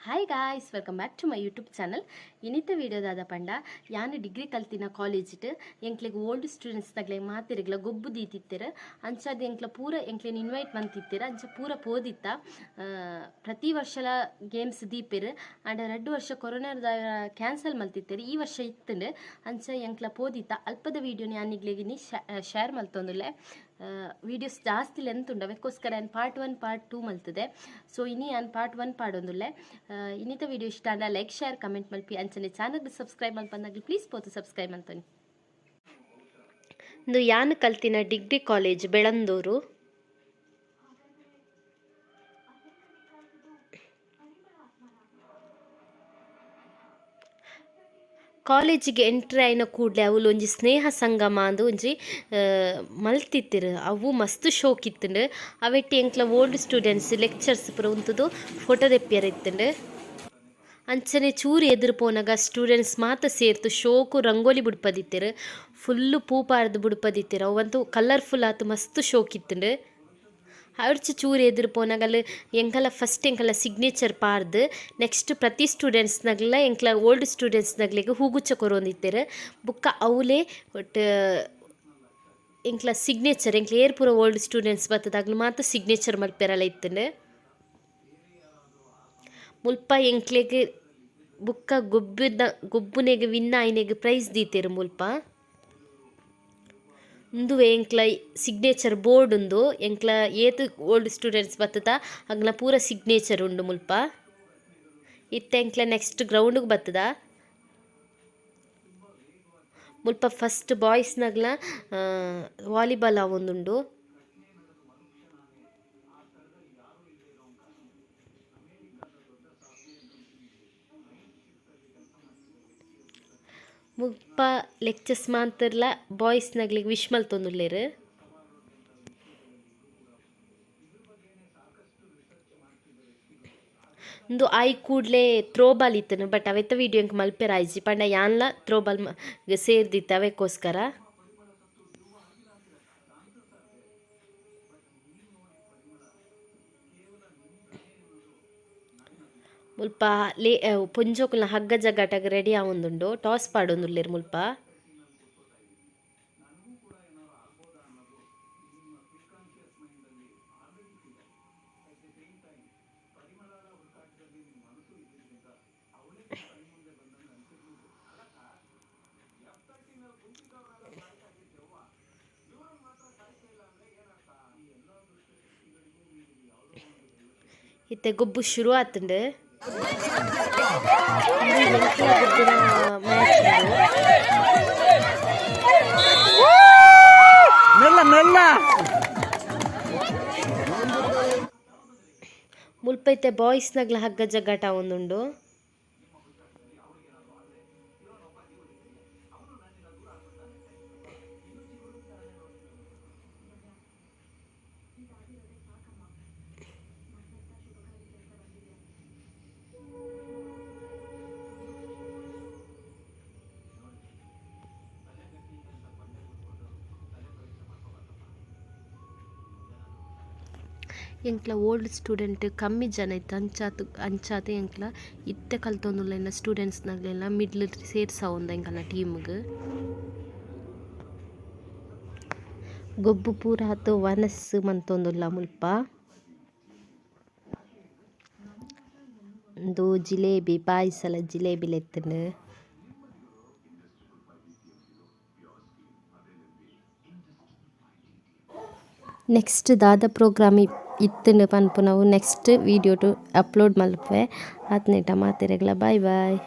Hi guys, welcome back to my YouTube channel. ಇನಿತ video ದಾದ ಪಂಡ ಯಾನ್ degree ಕಲ್ತಿನ ಕಾಲೇಜಿಟ್ ಎಂಕ್ಲೆಗ್ ಓಲ್ಡ್ ಸ್ಟೂಡೆಂಟ್ಸ್ ನಗ್ಲೆಗ್ ಮಾತೆರೆಗ್ಲ ಗೊಬ್ಬು ದೀತಿತ್ತೆರ್. ಅಂಚಾದ್ ಎಂಕ್ಲ ಪೂರ ಎಂಕ್ಲೆನ್ ಇನ್ವೈಟ್ ಮಂತಿತ್ತೆರ್. ಅಂಚ ಪೂರ ಪೋದಿತ್ತ. ಪ್ರತಿ ವರ್ಷಲ ಗೇಮ್ಸ್ ದೀಪೆರ್. ಆಂಡ ರಡ್ಡ್ ವರ್ಷ ಕೊರೋನಾದ ಕ್ಯಾನ್ಸಲ್ ಮಲ್ತಿತ್ತೆರ್. ಈ ವರ್ಷ ಇತ್ತ್ಂಡ್. ಅಂಚ ಎಂಕ್ಲ ಪೋದಿತ್ತ. ಅಲ್ಪದ ವಿಡಿಯೋನ್ ಯಾನ್ ನಿಗ್ಲೆಗ್ ಇನಿ ಶೇರ್ ಮಲ್ತೊಂದುಲ್ಲೆ. ವೀಡಿಯೋಸ್ ಜಾಸ್ತಿ ಲೆಂತ್ ಉಂಡು, ಅವೆಕ್ಕೋಸ್ಕರ ಯಾನ್ ಪಾರ್ಟ್ 1 ಪಾರ್ಟ್ 2 ಮಲ್ತದೆ. ಸೊ ಇನಿ ಯಾನ್ ಪಾರ್ಟ್ 1 ಪಾಡೊಂದುಲ್ಲೆ. ಇನ್ನಿತ ವಿಡಿಯೋ ಇಷ್ಟ ಆಂಡ like, share, comment ಮಲ್ಪಿ. ಅಂಚನೆ ಚಾನಲ್ ಸಬ್ಸ್ಕ್ರೈಬ್ ಮಲ್ಪಂದಾಗ್ಲಿ ಪ್ಲೀಸ್ ಪೋತು ಸಬ್ಸ್ಕ್ರೈಬ್ ಮಲ್ತೊನಿ. ಇಂದು ಯಾನ್ ಕಲ್ತಿನ ಡಿಗ್ರಿ ಕಾಲೇಜ್ ಬೆಳಂದೂರು. ಕಾಲೇಜಿಗೆ ಎಂಟ್ರಿ ಆಯಿನ ಕೂಡಲೇ ಅವುಲು ಒಂಜಿ ಸ್ನೇಹ ಸಂಗಮ ಅಂದ್ ಒಂಜಿ ಮಲ್ತಿತ್ತೆರ್. ಅವು ಮಸ್ತ್ ಶೋಕ್ ಇತ್ತ್ಂಡ್. ಅವೆಟ್ ಎಂಕ್ಲ old students lectures ಪೂರ ಉಂತುದು ಫೋಟೋ ದೆಪ್ಪಿಯರೆ ಇತ್ತ್ಂಡ್. ಅಂಚನೆ ಚೂರು ಎದುರು ಪೋನಗ ಸ್ಟೂಡೆಂಟ್ಸ್ ಮಾತ ಸೇರ್ದ್ ಶೋಕು ರಂಗೋಲಿ ಬುಡ್ಪದಿತ್ತೆರ್. ಫುಲ್ಲ್ ಪೂ ಪಾಡ್ದ್ ಬುಡ್ಪದಿತ್ತೆರ್. ಅವಂತೂ ಕಲರ್ಫುಲ್ ಆತ್ ಮಸ್ತ್ ಶೋಕ್ ಇತ್ತ್ಂಡ್. ಅರ್ಚ್ ಚೂರು ಎದುರು ಪೋನಗ ಅಲ್ ಎಂಕಲ ಫಸ್ಟ್ ಎಂಕಲ್ನ ಸಿಗ್ನೇಚರ್ ಪಾಡ್ದ್ ನೆಕ್ಸ್ಟ್ ಪ್ರತಿ ಸ್ಟೂಡೆಂಟ್ಸ್ ನಗ್ಲ ಎಂಕ್ಲ ಓಲ್ಡ್ ಸ್ಟೂಡೆಂಟ್ಸ್ ನಗ್ಲೆಗ್ ಹೂಗುಚ್ಛ ಕೊರೊಂದಿತ್ತೆರ್. ಬೊಕ್ಕ ಅವ್ಲೇ ಒಟ್ಟು ಎಂಕ್ಲ ಸಿಗ್ನೇಚರ್, ಎಂಕ್ಲ ಏರ್ ಪೂರ ಓಲ್ಡ್ ಸ್ಟೂಡೆಂಟ್ಸ್ ಬತ್ತುದು ಅಗ್ಲ್ ಮಾತ ಸಿಗ್ನೇಚರ್ ಮಲ್ಪೆರೆಲ ಇತ್ತ್ಂಡ್. ಮುಲ್ಪ ಎಂಕ್ಲೆಗ್ ಬೊಕ್ಕ ಗೊಬ್ಬುದ ಗೊಬ್ಬುನೆಗ್ ವಿನ್ ಆಯಿನೆಗ್ ಪ್ರೈಸ್ ದೀತೆರ್ ಮುಲ್ಪ. ಉಂದುವೆ ಎಂಕ್ಲ ಸಿಗ್ನೇಚರ್ ಬೋರ್ಡ್ ಉಂದು. ಎಂಕ್ಲ ಏತ್ ಓಲ್ಡ್ ಸ್ಟೂಡೆಂಟ್ಸ್ ಬತ್ತುದ ಅಗ್ಲ್ನ ಪೂರ ಸಿಗ್ನೇಚರ್ ಉಂಡು ಮುಲ್ಪ. ಇತ್ತೆ ಎಂಕ್ಲ ನೆಕ್ಸ್ಟ್ ಗ್ರೌಂಡ್ ಗ್ ಬತ್ತುದ. ಮುಲ್ಪ ಫಸ್ಟ್ ಬಾಯ್ಸ್ ನಗ್ಲ ವಾಲಿಬಾಲ್ ಆವೊಂದುಂಡು. ಮುಲ್ಪ ಲೆಕ್ಚರ್ಸ್ ಮಾಂತೆರ್ಲ ಬಾಯ್ಸ್ ನಕ್ಲೆಗ್ ವಿಶ್ ಮಲ್ತೊಂದುಲ್ಲೆರ್. ಉಂದು ಆಯಿ ಕೂಡ್ಲೆ ತ್ರೋಬಾಲ್ ಇತ್ತ್ಂಡ್ ಬಟ್ ಅವೆತ ವೀಡಿಯೋ ಎಂಕ್ ಮಲ್ಪೆರೆ ಆಯಿಜಿ ಪಂಡ ಯಾನ್ಲ ತ್ರೋಬಾಲ್ ಸೇರ್ದಿತ್ತೆ ಅವೆಕ್ಕೋಸ್ಕರ. ಮುಲ್ಪ ಲೇ ಪೊಂಜೋಕುಲ್ನ ಹಗ್ಗ ಜಗ್ಗಾಟಗ್ ರೆಡಿ ಆವೊಂದುಂಡು, ಟಾಸ್ ಪಾಡೊಂದುಲ್ಲೆರ್ ಮುಲ್ಪ. ಇತ್ತೆ ಗೊಬ್ಬು ಶುರು ಆತ್ಂಡ್. ಉಂದು ಎಂಕ್ಲ ಗೊಬ್ಬುನ ಮ್ಯಾಚ್ ಉಂದು. ಮೆಲ್ಲ ಮೆಲ್ಲ. ಮುಲ್ಪ ಇತ್ತೆ ಬಾಯ್ಸ್ ನಗ್ಲ ಹಗ್ಗ ಜಗ್ಗಾಟ ಆವೊಂದುಂಡು. ಎಂಕ್ಲ ಓಲ್ಡ್ ಸ್ಟೂಡೆಂಟ್ ಕಮ್ಮಿ ಜನ ಇತ್ತೆ ಅಂಚಾತ್ ಅಂಚಾದ್ ಎಂಕ್ಲ ಇತ್ತೆ ಕಲ್ತೊಂದುಲ್ಲೆನ ಸ್ಟೂಡೆಂಟ್ಸ್ ನಗ್ಲೆನ ಮಿಡ್ಲ್ ಸೇರ್ಸಾವೊಂದ ಎಂಕಲ್ನ ಟೀಮ್ ಗ್. ಗೊಬ್ಬು ಪೂರ ಆತ್ ವನಸ್ ಮಂತೊಂದುಲ್ಲ ಮುಲ್ಪ. ಉಂದು ಜಿಲೇಬಿ ಪಾಯ್ಸಲ ಜಿಲೇಬಿ ಲೆತ್ತುಂಡು. ನೆಕ್ಸ್ಟ್ ದಾದ ಪ್ರೋಗ್ರಾಮ್ ಇತ್ತುಂಡು ಪನ್ಪುನವು ನೆಕ್ಸ್ಟ್ ವೀಡಿಯೋಡು ಅಪ್ಲೋಡ್ ಮಲ್ಪುವೆ. ಆತ್ನೇಟ ಮಾತೆರೆಗ್ಲ ಬಾಯ್ ಬಾಯ್.